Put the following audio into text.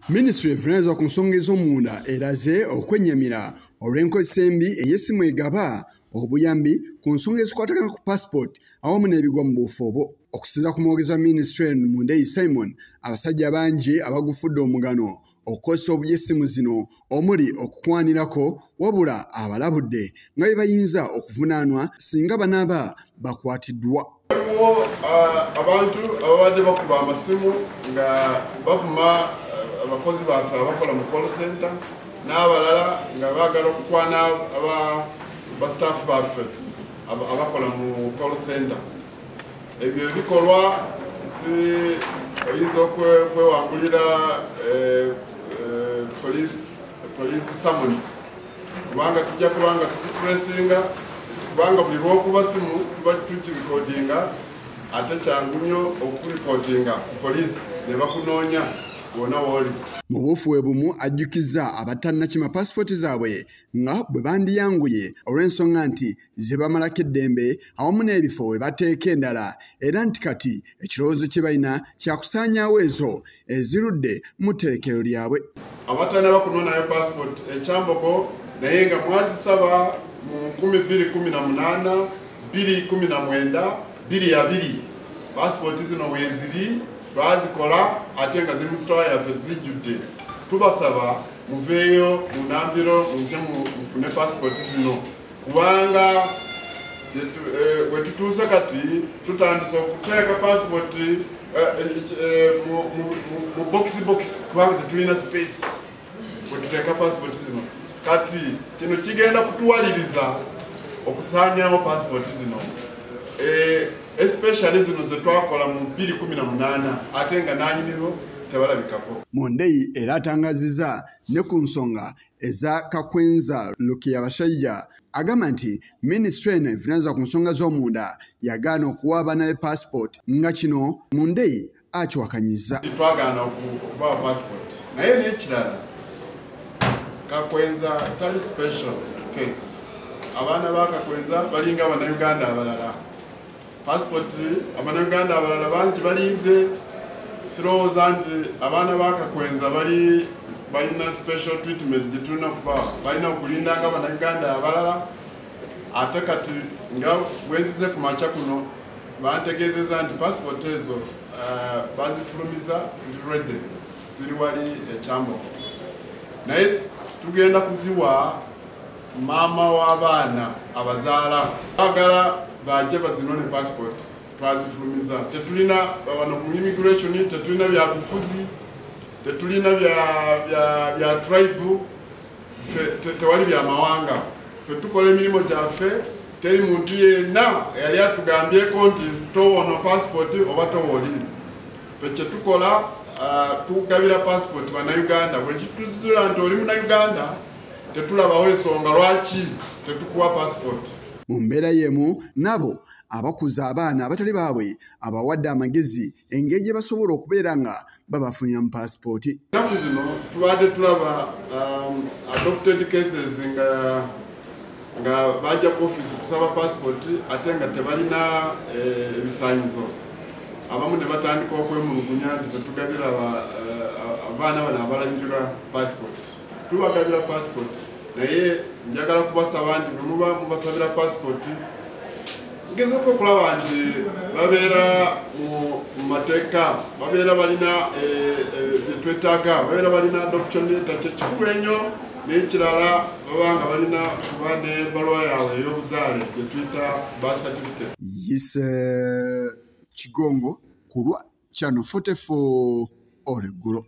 Minisitule evunaanyizibwa ku nsonga ez'omunda eraze okwennyamira olw'enkozesa embi ey'essimu egaba obuyambi ku nsonga ezikwatagana ku passport awamu n'ebigwa mu buufu obwo. Okusinziira ku mwogezi wa minisitule eno Mundeyi Simon, abasajja bangi abagufudde omugano okukozesa obubi essimu zino omuli okukwanirako, wabula abalabudde nga bwe bayinza okuvunaanwa singa banaaba bakwatiddwa. Waliwo abantu ababadde bakuba amasimu nga bavuma abakozi baffe abakola mu call center n'abalala nga baagala okukwana ba staff baffe abakola mu call center. Ebyo ebikolwa si oyinza okwewangulira police summons, kubanga tujja kubanga tukutracinga, kubanga buli lwokuba simu tuba tukirekodinga, ate kyangu nnyo okurekodinga ku poliisi ne bakunoonya wonna w'oli. Mu buufu bwe bumu ajjukizza abatannakima paasipooti zaabwe nga bwe bandiyanguye olw'ensonga nti zibamalako eddembe awamu n'ebifo we bateeka endala, era nti kati ekirowoozo kye balina kyakusaanyaawo ezo ezirudde mu tterekero lyabwe. Abatannaba kunoonayo paasipooti ekyambogo naye nga mwazisaba mu 2018, 2019, 2020, paasipooti zino weeziri twazikola ate nga ziri mu sitowa yaffe zijjudde. Tubasaba muveeyo munambiro mujje mufune paasipooti zino, kubanga we tutuuse kati tutandise okuteeka paasipooti mu bokisi bokisi, kubanga tetulina space we tuteeka paasipooti zino. Kati kino kigenda kutuwaliriza okusaanyaawo paasipooti zino, especially zino ze twakola mu 2018 ate nga nanyinizo tebalabikako. Mundeyi era atangazizza ne ku nsonga eza Kakwenza Rukirabashaija, agamba nti minisitule eno evunaanyizibwa ku nsonga z'omunda yagaana okuwa abaana be passport, nga kino Mundeyi akiwakanyizza. Twagaana okubawa passport, naye n'ekirala Kakwenza tali special case. Abaana ba Kakwenza balinga Bannayuganda abalala. Passport Abannayuganda abalala bangi balinze, sirowooza nti abaana ba Kakwenza balina special treatment gye tulina okubawa, balina okulinda nga Bannayuganda abalala. Ate kati nga bwenzize ku makya kuno bantegeezezza nti passport ezo bazifulumiza, ziri ready, ziri wali ekyambogo, naye tugenda kuziwa maama w'abaana abazaala. Baagala bajje bazinone passport, twazifulumiza. Tetulina wano ku immigration, tetulina byabufuzi, tetulina bya tribe, tewali bya mawanga. Ffe tukola emirimu gyaffe, teri muntu yenna eyali atugambyeko nti towono passport oba towooli. Ffe kye tukola, tugabira passport Bannayuganda. Bwe kituzula nti oli Munnayuganda, tetulabawo ensonga lwaki tetukuwa passport. Mu mbeera y'emu nabo abakuza abaana abatali baabwe abawadde amagezi engeri gye basobola okubeera nga babafunira mu paasipooti. Ennaku zino tubadde tulaba adopted cases nga bajja ku office kusaba passport ate nga tebalina ebisaanyizo. Abamu ne batandika okwemulugunya nti tetugabira abaana bano abalabirirwa passport. Tubagabira passport, naye njagala kubasaba nti bwe muba mubasabira passport, ngezeeko okulaba nti babeera mu mateeka, babeera balina bye twetaaga, babeera balina adoption letter, kye kikulu ennyo. N'ekirala baba nga balina kuba n'ebbaluwa yaabwe ey'obuzaale gye tuyita birth certificate. Yise Kigongo ku lwa Channel 44 olweggulo.